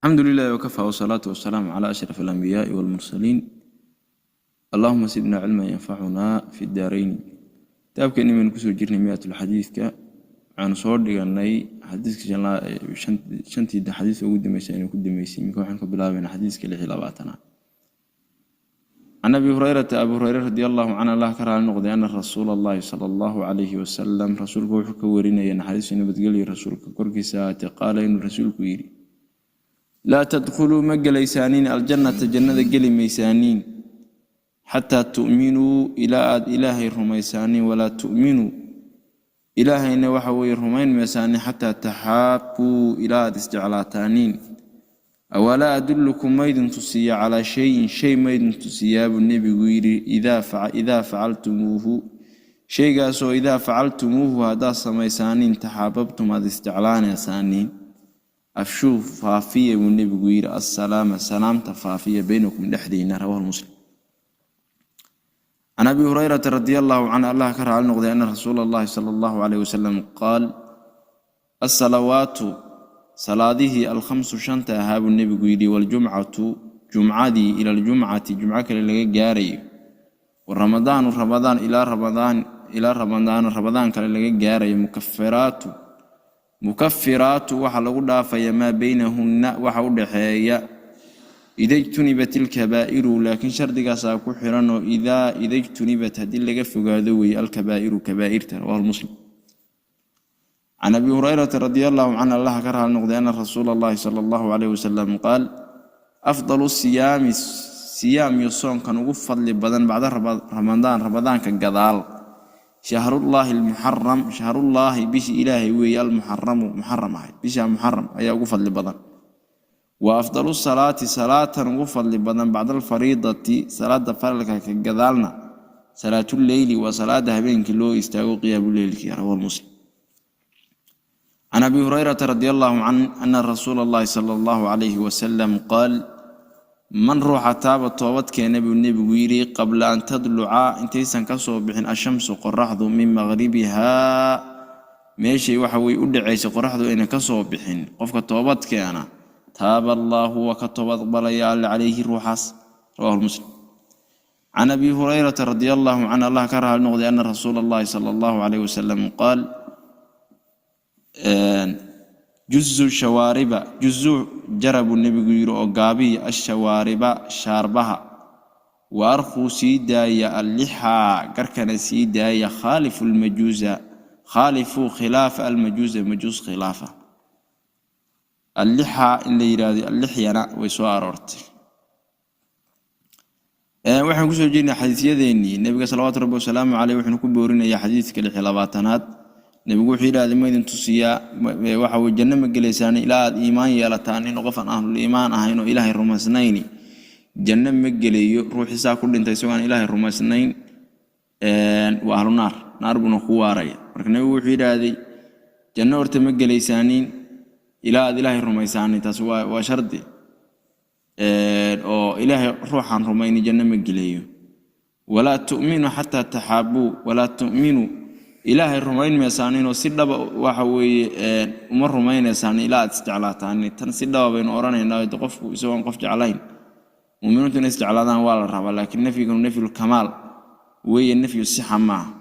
Alxamdu lilahi wkafaa wsalaatu wasalaamu cala ashraf alambiyaai walmursaliin. Allahuma sidna cilman yanfacunaa fi daarayni. Kitaabkeenni baynu kusoo jirnay, Miatulxadiidka. Waxaanu soo dhiganay xadiiska shantii xadiis ugu dambeysay aynu ku dambeysay. Iminka waxaan ka bilaabaynaa xadiiska 26aad. Can Abi Hurayrata, Abi Hureyre radi allahu canhu, Allah ka raali noqday, ana Rasuula Allahi sala allahu calayhi wasalam, rasuulku wuxuu ka warinaya, naxariisu nabadgelyo rasuulka korkiisa ahaatee, qaala, inuu rasuulku yidhi: "Laa tadkhuluu, ma gelaysaaniin, aljannata, jannada geli maysaaniin, xataa tu'minuu, ilaa aad Ilaahay rumaysaaniin, walaa tu'minuu, Ilaahayna waxa weeye rumayn maysaanin, xataa taxaabbuu, ilaa aad isjeclaataaniin. Awalaa adullukum, maydin tusiya, calaa shayin, shay maydin tusiyaa?" buu nebigu yidhi. Idaa facaltumuuhu, shaygaasoo idaa facaltumuuhu, haddaad samaysaaniin, taxaababtum, aad isjeclaanaysaaniin. "Afshuu, faafiya," buu nebigu yidhi, "assalaama, salaamta faafiya, baynakum, dhexdiina." Rawahu Muslim. Can Abi Hurayrata radi allahu canhu, Allah ka raali noqday, ana Rasuula Allahi sala allahu caleyh wasalam qaal: "Assalawaatu, salaadihii, alkhamsu, shanta ahaa," buu nebigu yidhi, "waljumcatu, jumcadii, ila aljumcati, jumco kale laga gaarayo, waramadaanu, ramadaan, ilaa ramadaan, ilaa ramadaana, ramadaan kale laga gaarayo, mukafiraatu, mukafiraatu, waxaa lagu dhaafaya, maa beynahunna, waxa u dhaxeeya, ida ijtunibat ilkabaa'iru." Laakiin shardigaasaa ku xiranoo ida ijtunibat, haddii laga fogaado weeye, alkabaa'iru, kabaa'irta. Rawahu Muslim. Can Abi Hurayrata radi allahu canhu, Allah ka raali noqday, ana Rasuula Allahi sala allahu caleyh wasalam qaal: "Afdalu siyaami, siyaam iyo soonkan ugu fadli badan, bacda ramadaan, ramadaanka gadaal, shahrullaahi almuxaram, shahrullaahi, bishii Ilaahay weeye, almuxaramu, muxaram ahay, bisha Muxaram ayaa ugu fadli badan. Wa afdalu salaati, salaatan ugu fadli badan, bacda alfariidati, salaada faralka ka gadaalna, salaatuleyli, waa salaada habeenkii loo istaago, qiyaamuleylkii." Rawahu Muslim. Can Abi Hurayrata radi allahu can ana Rasuula Allahi sala allahu calayhi wasalam qaal: "Man ruuxa taaba, toobad keena," buu nebigu yidhi, "qabla an tadluca, intaysan ka soo bixin, ashamsu, qoraxdu, min maqribihaa, meeshay waxa weye u dhacaysay qoraxdu ayna ka soo bixin, qofka toobad keena, taaba Allaahu, waa ka toobad aqbalaya Alle, calayhi, ruuxaas." Rawahu Muslim. Can Abi Hurayrata radi allahu canhu, Allah ka raali noqday, ana Rasuula Allahi sala allahu calayh wasalam qaal: "Juzu shawaariba, juzuu, jara," buu nebigu yidhi, oo gaabiya, "ashawaariba, shaarbaha, wa arkhuu, sii daaya, allixaa, garkana sii daaya, khaalifu lmajuusa, khaalifuu, khilaafa, almajuusa, majuus khilaafa." Allixaa in la yidhaahdo, allixyana way soo aroortay. Waxaan kusoo jeednay xadiisyadeennii. Nebiga salawaatu rabbi wasalaamu caleyh wuxuuna ku boorinayaa xadiiska 26aad. Nebigu wuxuu yidhahday: "Ma idin tusiyaa waxa weye janno ma gelaysaan ilaa aad iimaan yeelataan? In qof aan ahlul iimaan ahayn oo Ilaahay rumaysnayni janno ma gelayo. Ruuxiisaa ku dhintay isagoo aan Ilaahay rumaysnayn waa ahlu naar, naar buuna ku waaraya." Marka nebigu wuxuu yidhaahday: "Janno horta ma gelaysaaniin ilaa aad Ilaahay rumaysaanin." Taas waa shardi, oo Ilaahay ruuxaan rumayni janno ma gelayo. "Walaa tu'minu xataa taxaabuu, walaa tu'minu, Ilaahay rumayn maysaaninoo si dhaba waxa weeye uma rumaynaysaan ilaa aad isjeclaataan." Tan si dhaba baynu odhanaynaa. De qofku isagoon qof jeclayn, muminiintu inay isjeclaadaan waa la rabaa, laakiin nafyiganu nafyulkamaal weeye, nafyu sixa maaha.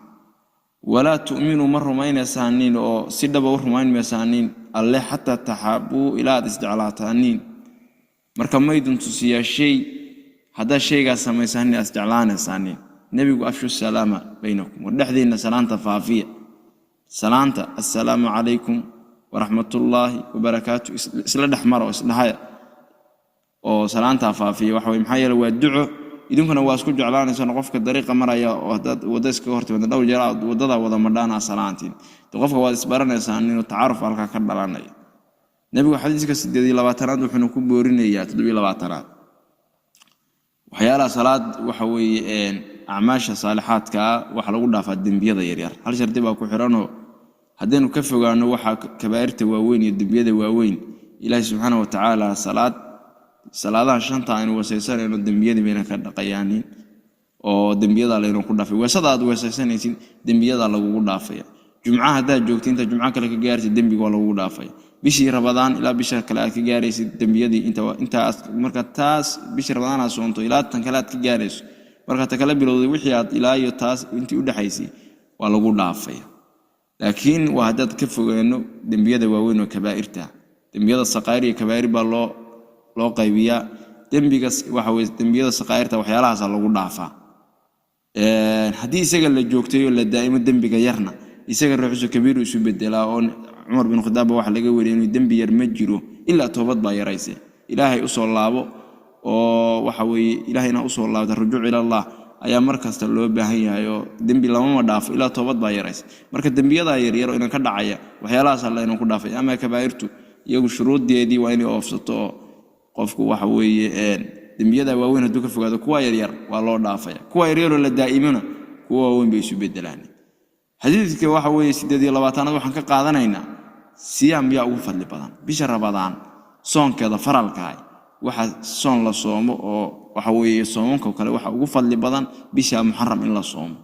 "Walaa tu'minuu, ma rumaynaysaanin oo si dhaba u rumayn maysaanin Alle, xataa taxaabuu, ilaa aad isjeclaataaniin." Marka maydun tusiyaa shay haddaad shaygaas samaysaanin aad isjeclaanaysaanin? Nebigu: "Afshu salaama baynakum," war dhexdiinna salaanta faafiya. Salaanta, "Assalaamu calaykum waraxmatullaahi wabarakaatu," isla dhex mara oo isdhahaya oo salaantaa faafiya. Waxa weye, maxaa yeele waa duco, idinkuna waa isku jeclaanaysaan. Qofka dariiqa maraya oo haddaad wadda iskaga hortimaada, dhowr jeer aad waddadaa wada madhaanaa salaantiin, de qofka waad isbaranaysaan, inuu tacaaruf halkaa ka dhalanaya. Nebigu xadiiska 28aad wuxuuna ku boorinayaa, 27aad, waxyaalaha salaad waxa weeye acmaasha saalixaadkaa waxa lagu dhaafaa dembiyada yaryar. Hal shardi baa ku xiranoo haddaynu ka fogaano waxa kabaa'irta waaweyn iyo dembiyada waaweyn, Ilaahi subxaana wa tacaala salaadaha shanta aynu weesaysanayno dembiyadii bayna ka dhaqayaanin oo dembiyadaa laynu ku dhaafay. Weesada aad weesaysanaysid dembiyadaa lagugu dhaafaya. Jumca haddaad joogto, intaad jumco kale ka gaartid, dembiga waa lagugu dhaafaya. Bishii Rabadaan ilaa bisha kale aad ka gaaraysid dembiyadii intaas, marka taas bishii Rabadaan aad soonto ilaa tan kale aad ka gaarayso, marka ta kale bilowday wixii aad ilaa iyo taas intii u dhexaysay waa lagu dhaafaya. Laakiin waa haddaad ka fogeeno dembiyada waaweyn oo kabaa'irta. Dembiyada saqaa'ir iyo kabaa'ir baa loo qaybiyaa. Dembiga waxa weye dembiyada saqaa'irta waxyaalahaasa lagu dhaafaa. Haddii isaga la joogtayo, la daa'imo dembiga yarna, isaga ruuxiisu kabiiru isu bedelaa. Oo Cumar bin Khadaab ba waxa laga weriyay inuu dembi yar ma jiro ilaa toobad baa yarayse. Ilaahay usoo laabo, oo waxa weeye Ilahay inaa usoo laabta, rujuuc ila Allah ayaa mar kasta loo baahan yahay. Oo dembi lamama dhaafo ilaa toobad baa yaraysa. Marka dembiyadaa yaryar oo inan ka dhacaya, waxyaalahaas alla inan ku dhaafay. Ama kabaa'irtu iyagu shuruuddeedii waa inay oofsato, oo qofku waxa weeye dembiyada waaweyn hadduu ka fogaado, kuwa yaryar waa loo dhaafaya. Kuwa yaryaroo la daa'imona kuwa waaweyn bay isu bedelaan. Xadiidka waxa weeye 28aad waxaan ka qaadanaynaa siyaam yaa ugu fadli badan. Bisha Rabadaan soonkeeda faralkaah, waxa soon la soomo oo waxa weeye soomanka kale waxa ugu fadli badan bisha Muxaram in la soomo.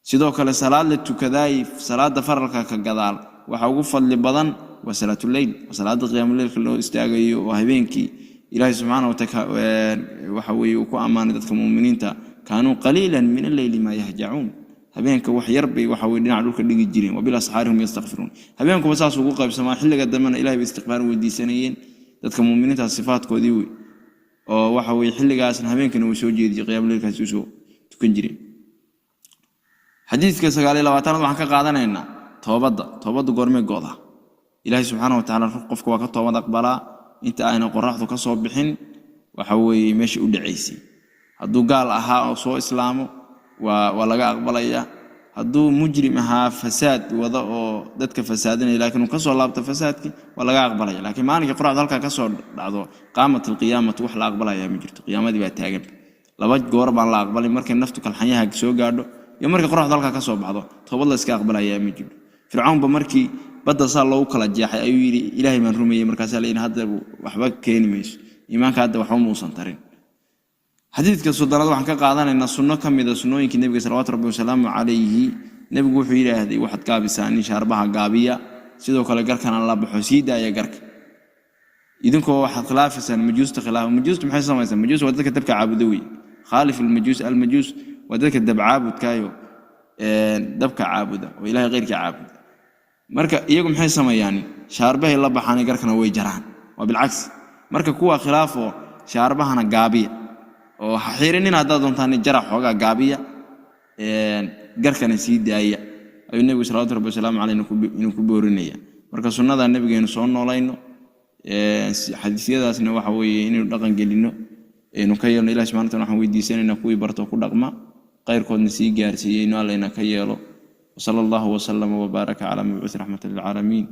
Sidoo kale salaad la tukadaay, salaada faralka ka gadaal, waxa ugu fadli badan waa salaatuleyl, waa salaada qiyaamuleylka loo istaagayo, oo habeenkii Ilaahay subxaana wataala waxa weeye uu ku ammaanay dadka muuminiinta: kaanuu qaliilan min alleyli maa yahjacuun. Habeenka wax yar bay waxa weye dhinaca dhulka dhigi jireen. Wa bilasxaari hum yastakfiruun. Habeenkuba saas ugu qaybsamaa, xilliga dambena Ilahay bay istiqfaar weydiisanayeen. Dadka muuminiinta sifaatkoodii wey, oo waxa weye xilligaasna habeenkana way soo jeediyey, qiyaamuleylkaasi usoo tukan jireen. Xadiidka 29aad waxaan ka qaadanaynaa toobadda. Toobaddu goormay go'daa? Ilaahay subxaana wa tacaala qofka waa ka toobad aqbalaa inta ayna qoraxdu ka soo bixin waxa weeye meesha u dhacaysay. Hadduu gaal ahaa oo soo islaamo, waa laga aqbalayaa. Hadduu mujrim ahaa, fasaad wada oo dadka fasaadinaya, laakiin uu kasoo laabto fasaadkii, waa laga aqbalaya. Laakiin maalinkii qoraxdu halkaa kasoo dhacdo, qaamat alqiyaamatu, wax la aqbalayaa ma jirto, qiyaamadii baa taagan. Laba goor baan la aqbalay: markay naftu kalxanyaha soo gaadho iyo markay qoraxdu halkaa kasoo baxdo. Toobad la iska aqbalayaa ma jirto. Fircawnba markii badda saa loogu kala jeexay ayuu yidhi: "Ilaahay baan rumeeyey." Markaasaa la yidhi: "Hadda waxba keeni mayso iimaanka, hadda waxba muusan tarin." Xadiidka 30aad waxaan ka qaadanaynaa sunno ka mida sunnooyinkii nebiga salawaatu rabbi wasalaamu calayhi. Nebigu wuxuu yidhaahday: "Waxaad gaabisaa nin shaarbaha gaabiya, sidoo kale garkana la baxo, sii daaya garka, idinkoo waxaad khilaafaysaan majuusta." Khilaafa majuustu maxay samaysaa? Majuus waa dadka dabka caabuda wey. Khaalif almajuus, almajuus waa dadka dabcaabudkaayo, dabka caabuda oo Ilahay keyrka caabuda. Marka iyagu maxay sameeyaan? Shaarbahay la baxaan, garkana way jaraan, waa bilcagsi. Marka kuwa khilaafoo shaarbahana gaabiya, oo ha xiirinin haddaad doontaan, jarax xoogaa gaabiya, garkana sii daaya ayuu nebigu salawatu rabbi wasalaamu caleyh inuu ku boorinaya. Marka sunnada nebigeenu soo noolayno, xadiisyadaasna waxa weeye inaynu dhaqan gelinno, aynu ka yeelno. Ilahi subxana wataala waxaan weydiisanaynaa kuwii barto ku dhaqma, qayrkoodna sii gaarsiiyey inu Allayna ka yeelo. Wasala allahu wasalama wabaaraka calaa mabcuuthi raxmatan lilcaalamiin.